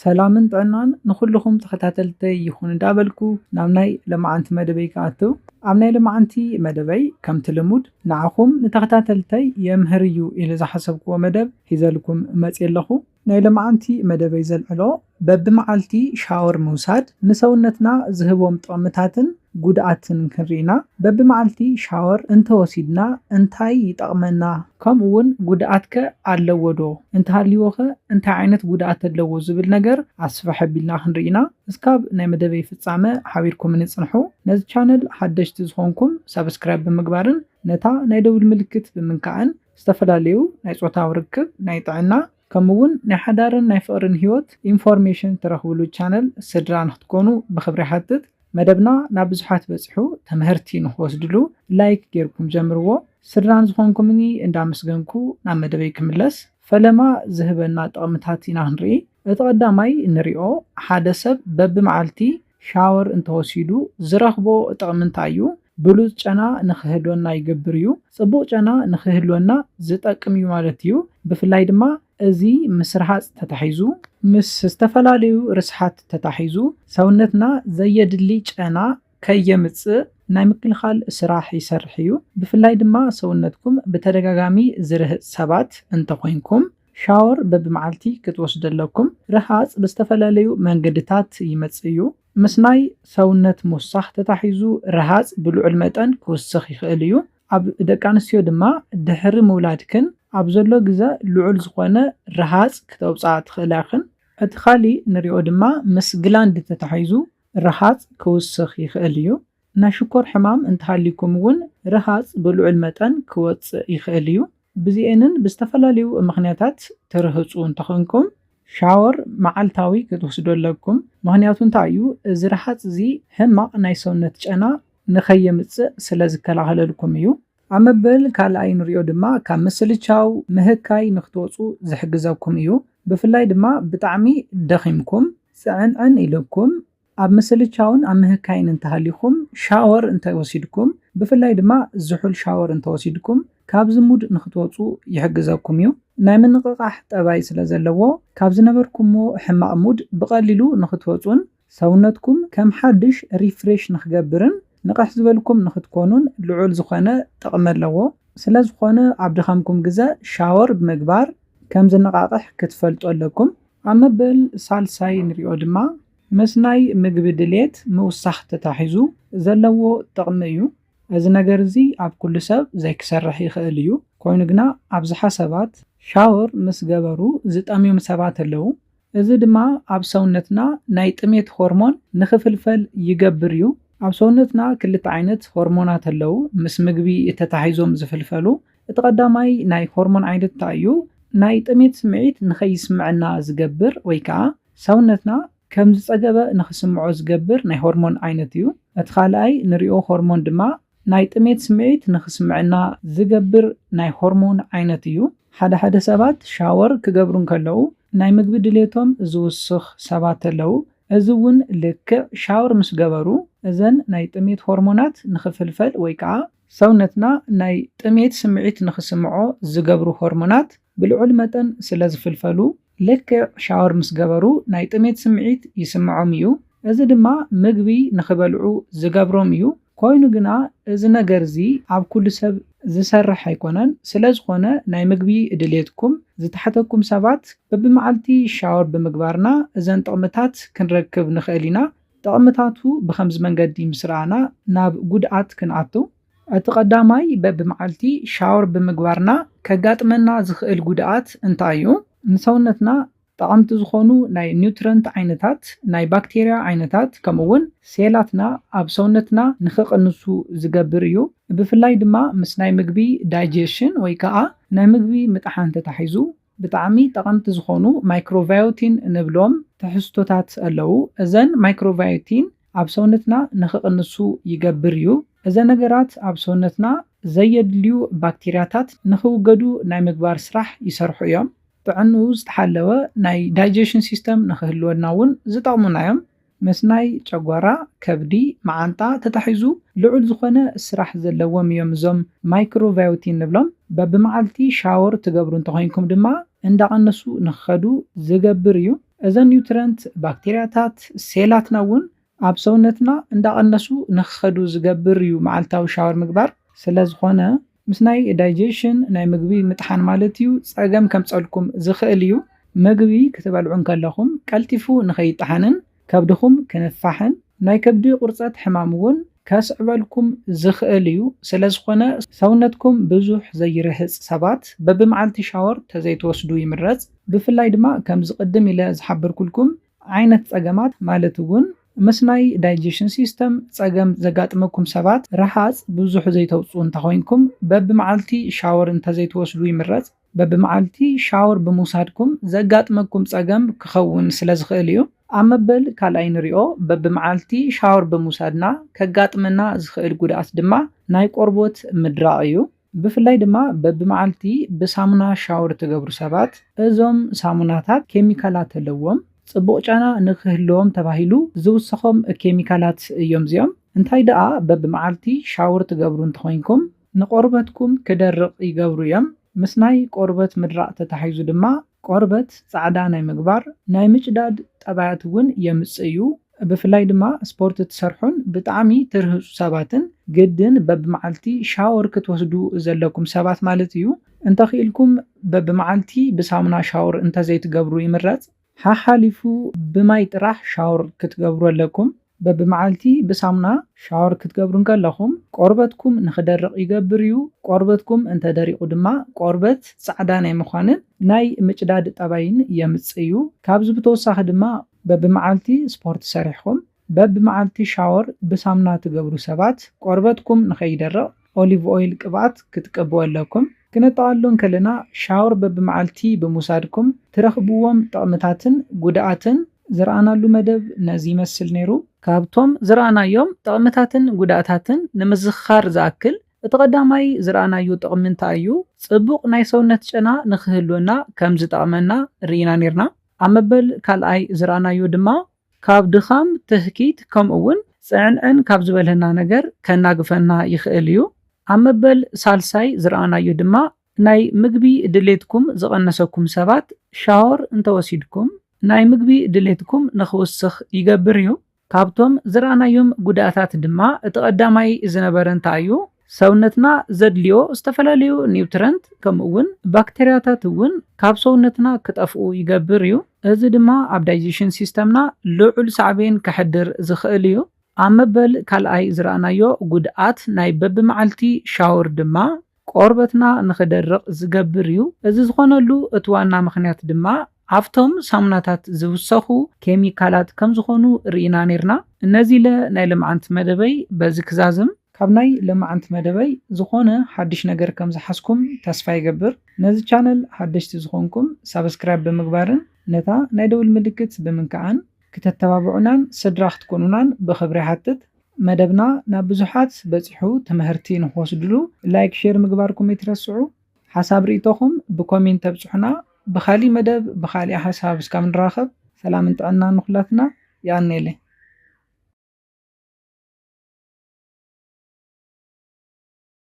ሰላምን ጥዕናን ንኹልኹም ተኸታተልተይ ይኹን እንዳበልኩ ናብ ናይ ለማዓንቲ መደበይ ክኣትው። ኣብ ናይ ለማዓንቲ መደበይ ከምቲ ልሙድ ንዓኹም ንተኸታተልተይ የምህር እዩ ኢለ ዝሓሰብክዎ መደብ ሒዘልኩም መፅየ ኣለኹ። ናይ ለማዓንቲ መደበይ ዘልዕሎ በብመዓልቲ ሻወር ምውሳድ ንሰውነትና ዝህቦም ጥቕምታትን ጉድኣትን ክንርኢና፣ በብመዓልቲ ሻወር እንተወሲድና እንታይ ይጠቕመና፣ ከምኡ እውን ጉድኣትከ ኣለዎ ዶ፣ እንተሃልይዎኸ እንታይ ዓይነት ጉድኣት ኣለዎ ዝብል ነገር ኣስፍሕ ኣቢልና ክንርኢና። እስካብ ናይ መደበይ ፍጻመ ሓቢርኩምኒ ጽንሑ። ነዚ ቻነል ሓደሽቲ ዝኾንኩም ሳብስክራይብ ብምግባርን ነታ ናይ ደውል ምልክት ብምንካእን ዝተፈላለዩ ናይ ጾታዊ ርክብ፣ ናይ ጥዕና፣ ከምኡ እውን ናይ ሓዳርን ናይ ፍቕርን ህይወት ኢንፎርሜሽን ትረኽብሉ ቻነል ስድራ ንክትኮኑ ብኽብሪ ሓትት። መደብና ናብ ብዙሓት በጺሑ ተምህርቲ ንክወስድሉ ላይክ ጌርኩም ጀምርዎ። ስድራ ንዝኾንኩምኒ እንዳመስገንኩ ናብ መደበይ ክምለስ። ፈለማ ዝህበና ጥቕምታት ኢና ክንርኢ። እቲ ቀዳማይ ንሪኦ፣ ሓደ ሰብ በብመዓልቲ ሻወር እንተወሲዱ ዝረኽቦ ጥቕሚ እንታይ እዩ? ብሉጽ ጨና ንክህልወና ይገብር እዩ። ጽቡቕ ጨና ንክህልወና ዝጠቅም እዩ ማለት እዩ። ብፍላይ ድማ እዚ ምስ ርሃጽ ተታሒዙ፣ ምስ ዝተፈላለዩ ርስሓት ተታሒዙ ሰውነትና ዘየድሊ ጨና ከየምጽእ ናይ ምክልኻል ስራሕ ይሰርሕ እዩ። ብፍላይ ድማ ሰውነትኩም ብተደጋጋሚ ዝርህጽ ሰባት እንተኾይንኩም ሻወር በብመዓልቲ ክትወስዱ ኣለኩም። ርሃጽ ብዝተፈላለዩ መንገድታት ይመጽእ እዩ። ምስ ናይ ሰውነት ምውሳኽ ተታሒዙ ርሃጽ ብልዑል መጠን ክውስኽ ይኽእል እዩ። ኣብ ደቂ ኣንስትዮ ድማ ድሕሪ ምውላድክን ኣብ ዘሎ ግዘ ልዑል ዝኾነ ርሃጽ ክተውፅኣ ትኽእላ ኢኽን። እቲ ካሊእ ንሪኦ ድማ ምስ ግላንድ ተታሒዙ ርሃጽ ክውስኽ ይኽእል እዩ። ናይ ሽኮር ሕማም እንተሃልይኩም እውን ርሃጽ ብልዑል መጠን ክወፅእ ይኽእል እዩ። ብዚኤንን ብዝተፈላለዩ ምኽንያታት ትርህፁ እንተኾንኩም ሻወር መዓልታዊ ክትወስዱ ኣለኩም። ምኽንያቱ እንታይ እዩ? እዚ ርሃጽ እዚ ሕማቕ ናይ ሰውነት ጨና ንኸየምጽእ ስለ ዝከላኸለልኩም እዩ። ኣብ መበል ካልኣይ ንሪኦ ድማ ካብ ምስልቻው ምህካይ ንክትወፁ ዝሕግዘኩም እዩ። ብፍላይ ድማ ብጣዕሚ ደኺምኩም፣ ጽዕንዕን ኢልኩም ኣብ ምስልቻውን ኣብ ምህካይን እንተሃሊኹም ሻወር እንተወሲድኩም፣ ብፍላይ ድማ ዝሑል ሻወር እንተወሲድኩም ካብዚ ሙድ ንክትወፁ ይሕግዘኩም እዩ። ናይ ምንቕቓሕ ጠባይ ስለ ዘለዎ ካብ ዝነበርኩሞ ሕማቕ ሙድ ብቐሊሉ ንክትወፁን ሰውነትኩም ከም ሓድሽ ሪፍሬሽ ንክገብርን ንቕሕ ዝበልኩም ንክትኮኑን ልዑል ዝኾነ ጥቕሚ ኣለዎ። ስለ ዝኾነ ኣብ ድኻምኩም ግዘ ሻወር ብምግባር ከም ዝነቓቕሕ ክትፈልጡ ኣለኩም። ኣብ መበል ሳልሳይ ንሪኦ ድማ ምስ ናይ ምግቢ ድሌት ምውሳኽ ተታሒዙ ዘለዎ ጥቕሚ እዩ። እዚ ነገር እዚ ኣብ ኩሉ ሰብ ዘይክሰርሕ ይኽእል እዩ። ኮይኑ ግና ኣብዝሓ ሰባት ሻወር ምስ ገበሩ ዝጠምዮም ሰባት ኣለዉ። እዚ ድማ ኣብ ሰውነትና ናይ ጥሜት ሆርሞን ንኽፍልፈል ይገብር እዩ። ኣብ ሰውነትና ክልተ ዓይነት ሆርሞናት ኣለዉ፣ ምስ ምግቢ ተታሒዞም ዝፍልፈሉ። እቲ ቀዳማይ ናይ ሆርሞን ዓይነት እንታይ እዩ? ናይ ጥሜት ስምዒት ንኸይስምዐና ዝገብር ወይ ከዓ ሰውነትና ከም ዝጸገበ ንኽስምዖ ዝገብር ናይ ሆርሞን ዓይነት እዩ። እቲ ካልኣይ ንሪኦ ሆርሞን ድማ ናይ ጥሜት ስምዒት ንኽስምዐና ዝገብር ናይ ሆርሞን ዓይነት እዩ። ሓደ ሓደ ሰባት ሻወር ክገብሩ እንከለዉ ናይ ምግቢ ድሌቶም ዝውስኽ ሰባት ኣለዉ። እዚ እውን ልክዕ ሻወር ምስ ገበሩ እዘን ናይ ጥሜት ሆርሞናት ንኽፍልፈል ወይ ከዓ ሰውነትና ናይ ጥሜት ስምዒት ንኽስምዖ ዝገብሩ ሆርሞናት ብልዑል መጠን ስለ ዝፍልፈሉ ልክዕ ሻወር ምስ ገበሩ ናይ ጥሜት ስምዒት ይስምዖም እዩ። እዚ ድማ ምግቢ ንኽበልዑ ዝገብሮም እዩ። ኮይኑ ግና እዚ ነገር እዚ ኣብ ኩሉ ሰብ ዝሰርሕ ኣይኮነን። ስለ ዝኾነ ናይ ምግቢ ድሌትኩም ዝተሓተኩም ሰባት በብመዓልቲ ሻወር ብምግባርና እዘን ጥቕምታት ክንረክብ ንኽእል ኢና። ጥቕምታቱ ብኸምዚ መንገዲ ምስ ረኣና ናብ ጉድኣት ክንኣቱ። እቲ ቀዳማይ በብመዓልቲ ሻወር ብምግባርና ከጋጥመና ዝኽእል ጉድኣት እንታይ እዩ? ንሰውነትና ጠቐምቲ ዝኾኑ ናይ ኒውትረንት ዓይነታት፣ ናይ ባክቴርያ ዓይነታት፣ ከምኡ እውን ሴላትና ኣብ ሰውነትና ንኽቕንሱ ዝገብር እዩ። ብፍላይ ድማ ምስ ናይ ምግቢ ዳይጀሽን ወይ ከዓ ናይ ምግቢ ምጥሓን ተታሒዙ ብጣዕሚ ጠቐምቲ ዝኾኑ ማይክሮባዮቲን እንብሎም ትሕዝቶታት ኣለዉ። እዘን ማይክሮባዮቲን ኣብ ሰውነትና ንኽቕንሱ ይገብር እዩ። እዘን ነገራት ኣብ ሰውነትና ዘየድልዩ ባክቴርያታት ንኽውገዱ ናይ ምግባር ስራሕ ይሰርሑ እዮም። ጥዕንኡ ዝተሓለወ ናይ ዳይጀሽን ሲስተም ንኽህልወና እውን ዝጠቕሙና እዮም። ምስ ናይ ጨጓራ፣ ከብዲ፣ መዓንጣ ተታሒዙ ልዑል ዝኾነ ስራሕ ዘለዎም እዮም እዞም ማይክሮባዮቲን ንብሎም። በብመዓልቲ ሻወር ትገብሩ እንተኾይንኩም ድማ እንዳቐነሱ ንኽኸዱ ዝገብር እዩ። እዘን ኒውትረንት ባክቴርያታት ሴላትና እውን ኣብ ሰውነትና እንዳቐነሱ ንክኸዱ ዝገብር እዩ መዓልታዊ ሻወር ምግባር። ስለ ዝኾነ ምስ ናይ ዳይጀሽን ናይ ምግቢ ምጥሓን ማለት እዩ ጸገም ከምጸልኩም ዝኽእል እዩ። ምግቢ ክትበልዑ እንከለኹም ቀልጢፉ ንኸይጠሓንን ከብድኹም ክንፋሕን ናይ ከብዲ ቁርጸት ሕማም እውን ከስዕበልኩም ዝኽእል እዩ። ስለ ዝኾነ ሰውነትኩም ብዙሕ ዘይርህጽ ሰባት በብመዓልቲ ሻወር ተዘይትወስዱ ይምረጽ። ብፍላይ ድማ ከምዚ ቅድም ኢለ ዝሓበርኩልኩም ዓይነት ጸገማት ማለት እውን ምስ ናይ ዳይጀሽን ሲስተም ጸገም ዘጋጥመኩም ሰባት ረሃጽ ብዙሕ ዘይተውፅኡ እንተኾይንኩም በብመዓልቲ ሻወር እንተዘይትወስዱ ይምረጽ። በብመዓልቲ ሻወር ብምውሳድኩም ዘጋጥመኩም ጸገም ክኸውን ስለ ዝኽእል እዩ። ኣብ መበል ካልኣይ ንሪኦ በብመዓልቲ ሻወር ብምውሳድና ከጋጥመና ዝኽእል ጉድኣት ድማ ናይ ቆርቦት ምድራቕ እዩ። ብፍላይ ድማ በብመዓልቲ ብሳሙና ሻወር ትገብሩ ሰባት እዞም ሳሙናታት ኬሚካላት ኣለዎም። ጽቡቕ ጫና ንክህልዎም ተባሂሉ ዝውሰኾም ኬሚካላት እዮም እዚኦም። እንታይ ደኣ በብመዓልቲ ሻወር ትገብሩ እንተኾይንኩም ንቆርበትኩም ክደርቕ ይገብሩ እዮም። ምስ ናይ ቆርበት ምድራቕ ተታሒዙ ድማ ቆርበት ጻዕዳ ናይ ምግባር ናይ ምጭዳድ ጠባያት እውን የምጽእ እዩ። ብፍላይ ድማ ስፖርት ትሰርሑን ብጣዕሚ ትርህጹ ሰባትን ግድን በብመዓልቲ ሻወር ክትወስዱ ዘለኩም ሰባት ማለት እዩ። እንተኽኢልኩም በብመዓልቲ ብሳሙና ሻወር እንተዘይትገብሩ ይምረጽ። ሓሓሊፉ ብማይ ጥራሕ ሻወር ክትገብሩ ኣለኩም። በብመዓልቲ ብሳሙና ሻወር ክትገብሩ እንከለኹም ቆርበትኩም ንኽደርቕ ይገብር እዩ። ቆርበትኩም እንተደሪቑ ድማ ቆርበት ጻዕዳ ናይ ምዃንን ናይ ምጭዳድ ጠባይን የምጽእ እዩ። ካብዚ ብተወሳኺ ድማ በብመዓልቲ ስፖርት ሰሪሕኹም በብመዓልቲ ሻወር ብሳሙና ትገብሩ ሰባት ቆርበትኩም ንኸይደርቕ ኦሊቭ ኦይል ቅብኣት ክትቅብኡ ኣለኩም። ክነጠቓልሎ እንከለና ሻወር በብመዓልቲ ብምውሳድኩም ትረኽብዎም ጥቕምታትን ጉድኣትን ዝረኣናሉ መደብ ነዚ ይመስል ነይሩ። ካብቶም ዝረኣናዮም ጥቕምታትን ጉድኣታትን ንምዝኽኻር ዝኣክል እቲ ቀዳማይ ዝረኣናዮ ጥቕሚ እንታይ እዩ? ጽቡቕ ናይ ሰውነት ጨና ንኽህልወና ከም ዝጠቕመና ርኢና ነይርና። ኣብ መበል ካልኣይ ዝረኣናዮ ድማ ካብ ድኻም፣ ትህኪት ከምኡ እውን ጽዕንዕን ካብ ዝበልሀና ነገር ከናግፈና ይኽእል እዩ። ኣብ መበል ሳልሳይ ዝረኣናዮ ድማ ናይ ምግቢ ድሌትኩም ዝቐነሰኩም ሰባት ሻወር እንተወሲድኩም ናይ ምግቢ ድሌትኩም ንኽውስኽ ይገብር እዩ። ካብቶም ዝረኣናዮም ጉድኣታት ድማ እቲ ቀዳማይ ዝነበረ እንታይ እዩ? ሰውነትና ዘድልዮ ዝተፈላለዩ ኒውትረንት ከምኡ እውን ባክቴርያታት እውን ካብ ሰውነትና ክጠፍኡ ይገብር እዩ። እዚ ድማ ኣብ ዳይጀሽን ሲስተምና ልዑል ሳዕቤን ከሕድር ዝኽእል እዩ። ኣብ መበል ካልኣይ ዝረኣናዮ ጉድኣት ናይ በብመዓልቲ ሻወር ድማ ቆርበትና ንኽደርቕ ዝገብር እዩ። እዚ ዝኾነሉ እቲ ዋና ምኽንያት ድማ ኣብቶም ሳሙናታት ዝውሰኹ ኬሚካላት ከም ዝኾኑ ርኢና ነይርና። ነዚ ኢለ ናይ ልምዓንቲ መደበይ በዚ ክዛዝም። ካብ ናይ ልምዓንቲ መደበይ ዝኾነ ሓድሽ ነገር ከም ዝሓዝኩም ተስፋ ይገብር። ነዚ ቻነል ሓደሽቲ ዝኾንኩም ሳብስክራይብ ብምግባርን ነታ ናይ ደውል ምልክት ብምንካዕን ክተተባብዑናን ስድራ ክትኮኑናን ብኽብሪ ይሓትት። መደብና ናብ ብዙሓት በጺሑ ትምህርቲ ንኽወስድሉ ላይክ ሼር ምግባርኩም ኣይትረስዑ። ሓሳብ ርእይቶኹም ብኮሜንት ተብጽሑና። ብኻሊእ መደብ ብኻሊእ ሓሳብ እስካብ ንራኸብ ሰላምን ጥዕናን ንኹላትና። የቐንየለይ።